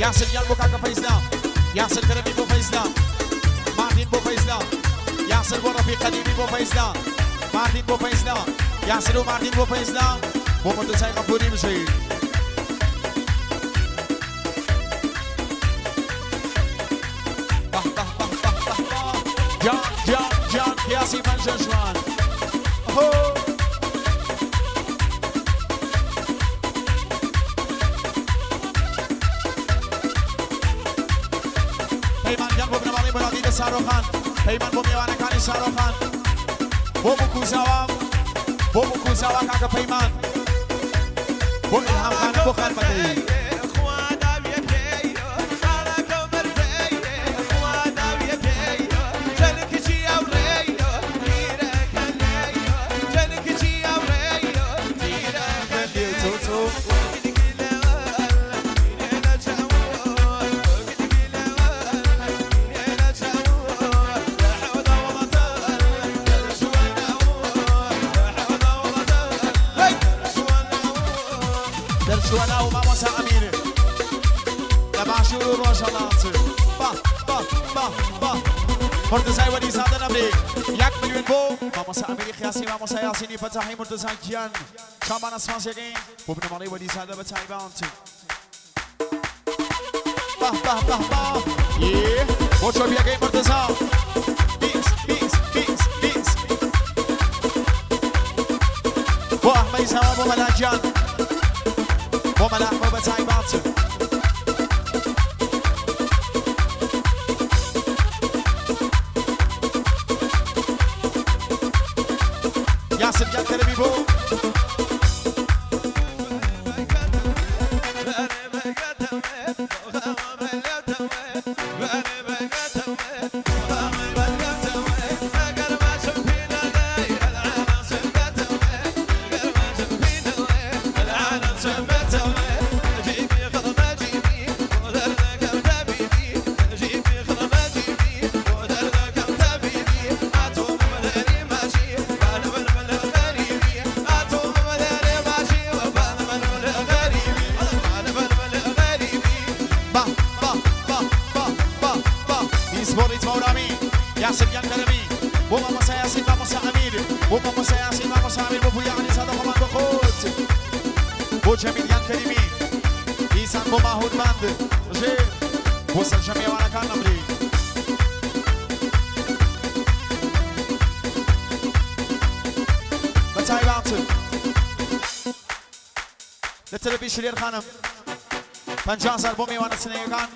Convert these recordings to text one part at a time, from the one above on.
یاسر گیان بۆ کاکە فەیزلا، یاسر کەرەمی بۆ فەیزلا، ماردین بۆ فەیزلا، یاسر بۆ ڕەفیق قەدیمی بۆ فەیزلا، ماردین بۆ فەیزلا، یاسر و ماردین بۆ فەیزلا، بۆ مورتەزای غەفوری بژی. بەه بەه بەه بەه بەه بەه گیان گیان گیان قیاسی پەنجە ژوان هۆ. پەیمان گیان بۆ بنەماڵەی مورادی لە سارۆخان، پەیمان بۆ مێوانەکانی سارۆخان، بۆ بوکوزاوا، بۆ بوکوزاوا کاکە پەیمان، بۆ ئیلهام خانم، بۆ خانمەکەی. دەرچووە ناو مامۆستا ئەمیر لە باشوور و ڕۆژهەڵات. با با با با مورتەزای وەلیزادە نەمری یەک ملیۆن بۆ مامۆستا ئەمیری قیاسی، مامۆستا یاسینی فەتاحی مورتەزا گیان چاومانە سپاسیەکەین بۆ بنەماڵەی وەلیزادە بە تایبەت. با با با با یێ بۆ چۆپیەکەی مورتەزا بیس بیس بیس بیس بۆ ئەحمەدی زاوا، بۆ مەلا گیان، بۆ مەلا ئەحمەد بە تایبەت. یاسر گیان کەرەمی بۆ با با با با با با بیس بۆ ڕیتمە ورامی یاسر گیان کەرەمی بۆ مامۆستا یاسین، مامۆستا ئەمیر، بۆ مامۆستا یاسین، مامۆستا ئەمیر، بۆ پویا عەلیزادە خۆمان بۆ خۆت، بۆ جەمیل گیان کەریمی دیسان، بۆ ماهور بەند ژێ، بۆ سەرجەم مێوانەکان نەمری. بە تایبەت لە تەرەفی شلێر خانم 50,000 بۆ مێوانە سنەیەکان،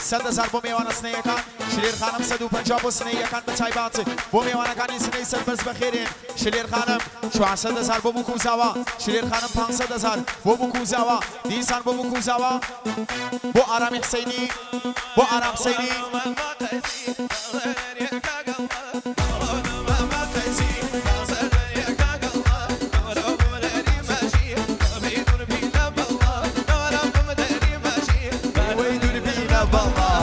100,000 بۆ مێوانە سنەیەکان. شلێر خانم 150 بۆ سنەیەکان، بە تایبەت بۆ مێوانەکانی سنەی سەربەرز بەخێرێن. شلێر خانم 400,000 بۆ بوکوزاوا، شلێر خانم 500,000 بۆ بوکوزاوا، دیسان بۆ بوکوزاوا، بۆ ئارامی حسەینی، بۆ ئارام حسەینی. وەی دووربینە بەڵا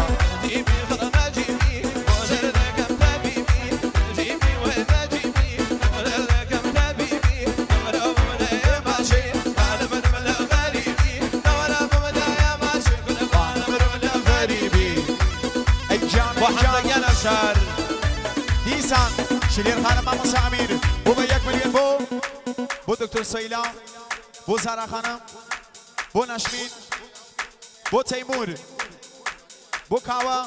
غەریبی ئەی گیان ئەی گیان. شار دیسان شلێر خانم، مامۆستا ئەمیر بۆ بە 1 ملیۆن بۆ دکتۆر سەیلا، بۆ زارا خانم، بۆ نەشمین، بۆ تەیمور، بۆ کاوە،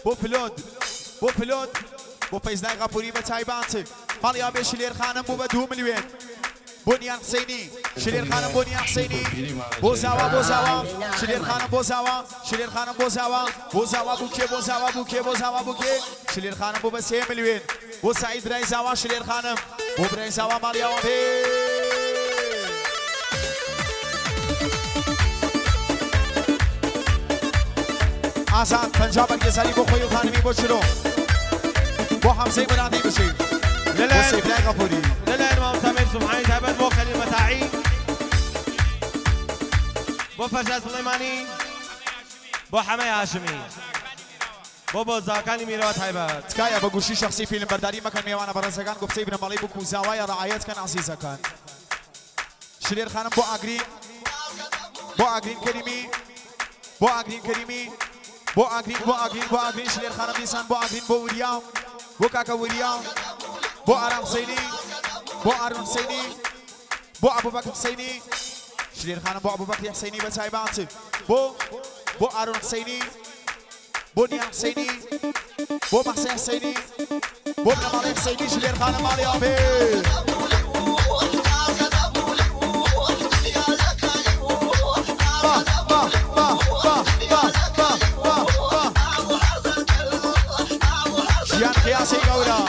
بۆ پلۆد، بۆ پلۆد، بۆ فەیزلای غەفوری بە تایبەت. ماڵی ئابێ شلێر خانم بۆ بە 2 ملیۆن بۆ نیان حسەینی. شلێر خانم بۆ نیان حسەینی، بۆ زاوا، بۆ زاوا شلێر خانم، بۆ زاوا شلێر خانم، بۆ زاوا، بۆ زاوا بووکێ، بۆ زاوا بووکێ، بۆ زاوا بووکێ. شلێر خانم بۆ بە 3 ملیۆن بۆ سعید برای زاوا. شلێر خانم بۆ برای زاوا، ماڵی ئاوا بێ. ئازاد 50 بەرگێزاری بۆ خۆی و خانمی بۆ چرۆ بۆ حەمزەی مرادی بژی بۆ سەیفلای غەفوری. لەلایەن مامۆستا میر سوبحانی تایبەت بۆ خەلیل مەتاعی بۆ فەرشاد سڵێمانی بۆ حەمەی هاشمی بۆ بۆزاکانی میرەوە تایبەت. تکایە بە گوشی شەخسی فیلم بەرداری مەکەن مێوانە بەڕێزەکان گوفتەی بنەماڵەی بوک و زاوایە ڕعایەت کەن عەزیزەکان. شلێر خانم بۆ ئاگرین بۆ ئاگرین کەریمی بۆ ئاگرین کەریمی بۆ ئاگرین بۆ ئاگرین بۆ ئاگرین شلێر خانم دیسان بۆ ئاگرین بۆ وریا بۆ کاکە وریا بۆ ئارام حسینی بۆ ئارون حسینی بۆ ئەبوبەکر حسینی شلێر خانم بۆ ئەبوبەکری حسینی بە تایبەت بۆ بۆ ئارون حسینی بۆ نیان حسینی بۆ مەحسین حسینی بۆ بنەماڵەی حسینی شلێر خانم ماڵی ئاوێ. با با با با با با با با ژیان قیاسی گەورە.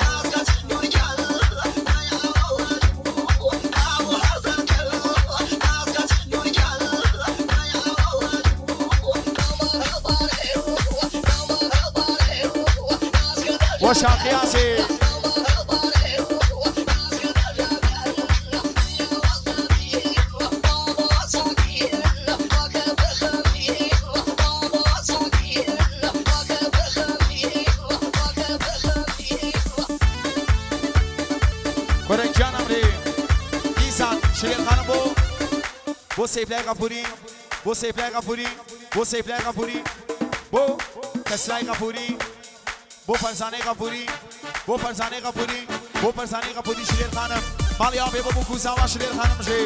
وەشان قیاسی. کوڕە گیانم ڕێ دیسان شلێر خانم بۆ بۆ سەیفلای غەفوری بۆ سەیفلای غەفوری بۆ سەیفلای غەفوری بۆ کەسرای غەفوری بۆ فەرزانەی غەفوری بۆ فەرزانەی غەفوری بۆ فەرزانەی غەفوری شلێر خانم ماڵی ئاوێ بۆ بوک و زاوا شلێر خانم ژێ.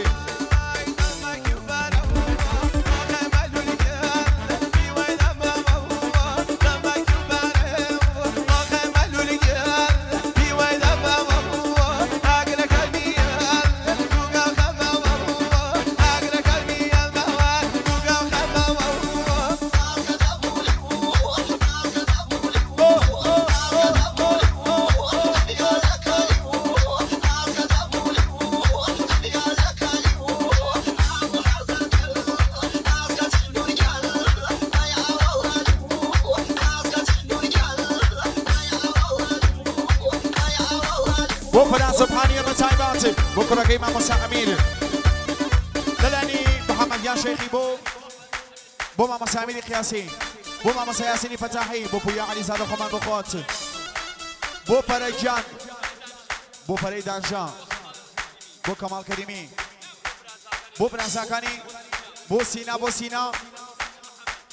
بۆ فەران سوبحانیە بە تایبەت بۆ کوڕەکەی مامۆستا ئەمیر لەلانی محەممەد یان شێخی بۆ بۆ مامۆستا ئەمیری قیاسی بۆ مامۆستا یاسینی فەتاحی بۆ پویا عەلیزادە خۆمان بۆ خۆت بۆ پەرەگیان بۆ پەرەی دانژا بۆ کەماڵ کەریمی بۆ برازاکانی بۆ سینا بۆ سینا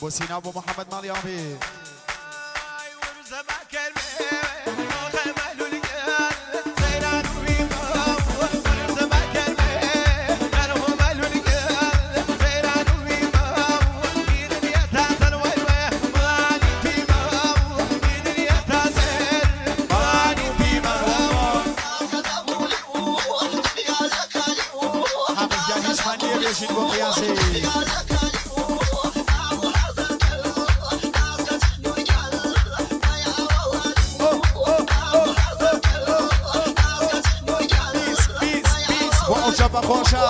بۆ سینا بۆ محەممەد ماڵی ئاوێ. حەمزگیان هیچمان نییە بێژین بۆ قیاسی. بیس بیس بیس بۆ ئەو شەپە خۆشە.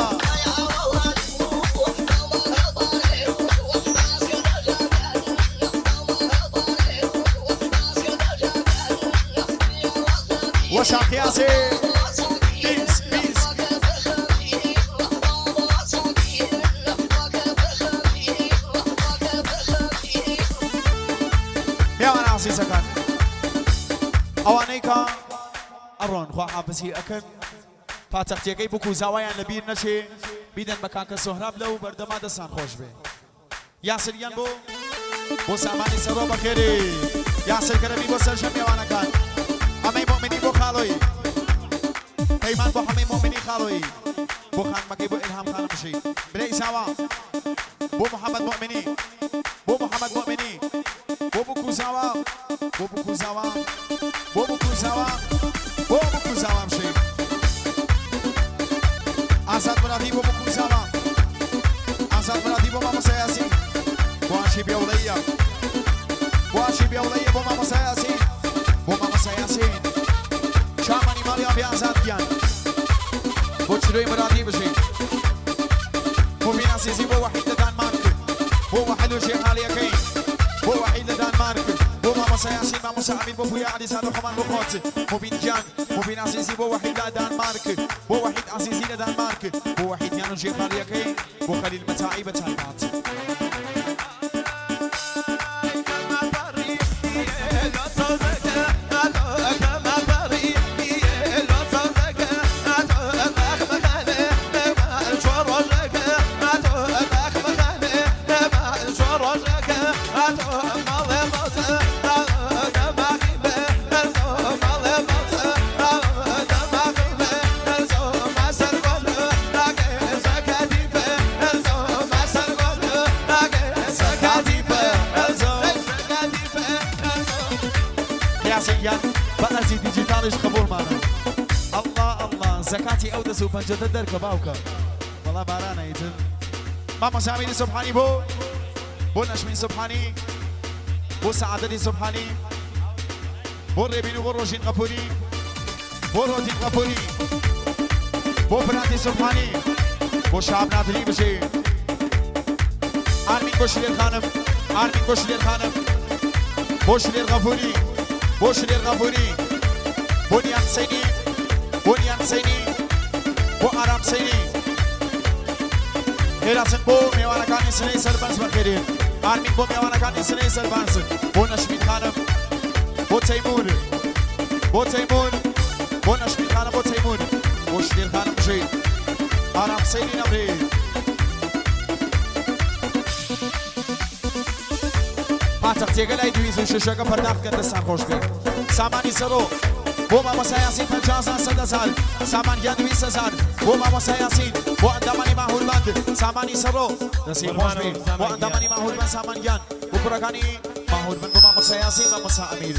وەشان قیاسی. بیس بیس میێوانە عەزیزەکان ئەوانەی کە ئەڕۆن خواحافزی ئەکەن پاتەختیەکەی بوک و زاوایان لەبیر نەچێ بیدەن بە کاکە سۆهراب لەو بەردەما دەستان خۆش بێ. یاسریان بۆ بۆ سامانی سەرۆ بەخێری یاسر کەرەمی بۆ سەرجەم میێوانەکان حەمەی مۆمنی بۆ خاڵۆی پەیمان بۆ حەمەی مۆمنی خاڵۆی بۆ خانمەکەی بۆ ئیلهام خانم بژی برای زاوا بۆ محەممەد مۆمنی بۆ محەممەد مۆمنی بۆ بوک و زاوا بۆ بوک و زاوا بۆ بوک و زاوا بۆ بوک و زاوا بژی ئازاد مرادی بۆ بوک و زاوا ئازاد مرادی بۆ مامۆستا یاسین بۆ ئاشی بێوڵەیە بۆ ئاشی بێوڵەیە بۆ مامۆستا یاسین بۆ مامۆستا یاسین چامانی ماڵی ئاوێ ئازاد گیان بۆ چرۆی مرادی بژی بۆ بیناسیزی بۆ وەحید لە دانمارک بۆ وەحید و شێخاڵیەکەی بۆ بۆ وەحید لە دانمارک بۆ مامۆستا یاسین مامۆستا ئەمیر بۆ پویا عەلیزادە خۆمان بۆ خۆت موبین گیان موبین عەزیزی بۆ وەحید لە دانمارک بۆ وەحید عەزیزی لە دانمارک بۆ وەحید گیان و جێخاڵیەکەی بۆ خەلیل مەتاعی بە تایبەت. یاسین گیان بە ئەرزی دیجیتاڵیش قبوڵمانە. ئەڵڵا ئەڵڵا زەکاتی ئەو دەس و پەنجەتە دەرکە باوکە وەڵا بارانە ئیتر. مامۆستا ئەمیری سوبحانی بۆ بۆ نەشمین سوبحانی بۆ سەعادەتی سوبحانی بۆ ڕێبین و بۆ ڕۆژین غەفوری بۆ ڕۆتین غەفوری بۆ فراتی سوبحانی بۆ شاب نادری بژی ئارمین بۆ شلێر خانم ئارمین بۆ شلێر خانم بۆ شلێر غەفوری بۆ شلێر غەفوری بۆ نیان حسینی بۆ نیان حسینی بۆ ئارام حسینی خێراتن بۆ مێوانەکانی سنەی سەربەرز بەخێرێن ئارمین بۆ مێوانەکانی سنەی سەربەرز بۆ نەشمین خانم بۆ تەیمور بۆ تەیمور بۆ نەشمین خانم بۆ تەیمور بۆ شلێر خانم بژی ئارام حسینی نەمری پاتەختیەکە لای دویز و شەشەکە پەرداخت کەن دەستان خۆش بێت سامانی سەرۆ بۆ مامۆستا یاسین 50,000 100,000 سامان گیان 200,000 بۆ مامۆستا یاسین بۆ ئەندامانی ماهوربەند سامانی سەرۆ دەستی خۆش بێت بۆ ئەندامانی ماهوربەند سامان گیان بۆ کوڕەکانی ماهوربەند بۆ مامۆستا یاسین مامۆستا ئەمیر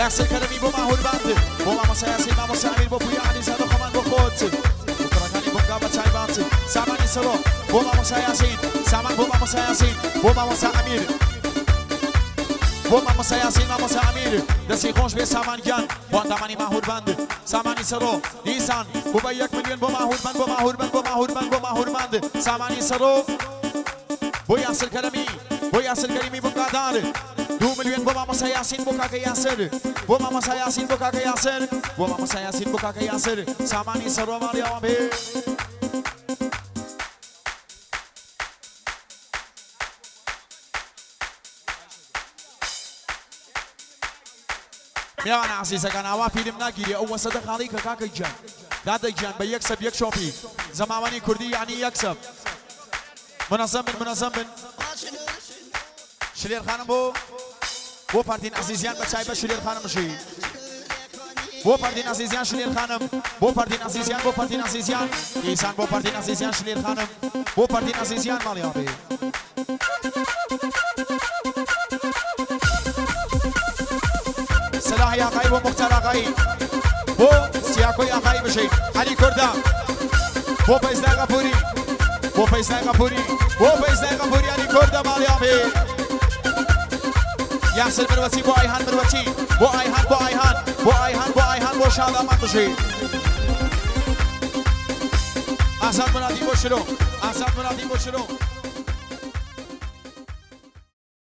یاسر کەرەمی بۆ ماهوربەند بۆ مامۆستا یاسین مامۆستا ئەمیر بۆ پویا عەلیزادە خۆمان بۆ خۆت بۆ کوڕەکانی بۆنگا بە تایبەت سامانی سەرۆ بۆ مامۆستا یاسین سامان بۆ مامۆستا یاسین بۆ مامۆستا ئەمیر بۆ مامۆستا یاسین مامۆستا ئەمیر دەستی خۆش بێ سامان گیان بۆ ئەندامانی ماهوربەند سامانی سەرۆ دیسان بۆ بە 1 ملیۆن بۆ ماهوربەند بۆ ماهوربەند بۆ ماهوربەند بۆ ماهوربەند سامانی سەرۆ بۆ یاسر کەرەمی بۆ یاسر کەریمی بونگادار 2 ملیۆن بۆ مامۆستا یاسین بۆ کاکە یاسر بۆ مامۆستا یاسین بۆ کاکە یاسر بۆ مامۆستا یاسین بۆ کاکە یاسر سامانی سەرۆ ماڵی ئەوان بێ. میوانە عەزیزەکان ئاوا فیلم ناگیرێ ئەو وەسەتە خاڵی کە کاکە گیان دادە گیان بە یەک سەب یەک شۆپی زەماوەنی کوردی یعنی یەک سەب منەزەم بن منەزەم بن شلێر خانم بۆ بۆ پارتین عەزیزیان بە چای بە شلێر خانم ژی بۆ پارتین عەزیزیان شلێر خانم بۆ پارتین عەزیزیان بۆ پارتین عەزیزیان دیسان بۆ پارتین عەزیزیان شلێر خانم بۆ پارتین عەزیزیان ماڵی ئاڵێ سلاحی ئاقایی بۆ مختار ئاقایی بۆ سیاکۆی ئاقایی بژی عەلی کوردە بۆ پەیزای غەفوری بۆ پەیزای غەفوری بۆ پەیزای غەفوری عەلی کوردە ماڵی ئاڵێ یاسر مروەتی بۆ ئایهان مروەتی بۆ ئایهان بۆ ئایهان بۆ ئایهان بۆ ئایهان بۆ شادامان بژی ئازاد مرادی بۆ شرۆ ئازاد مرادی بۆ شرۆ.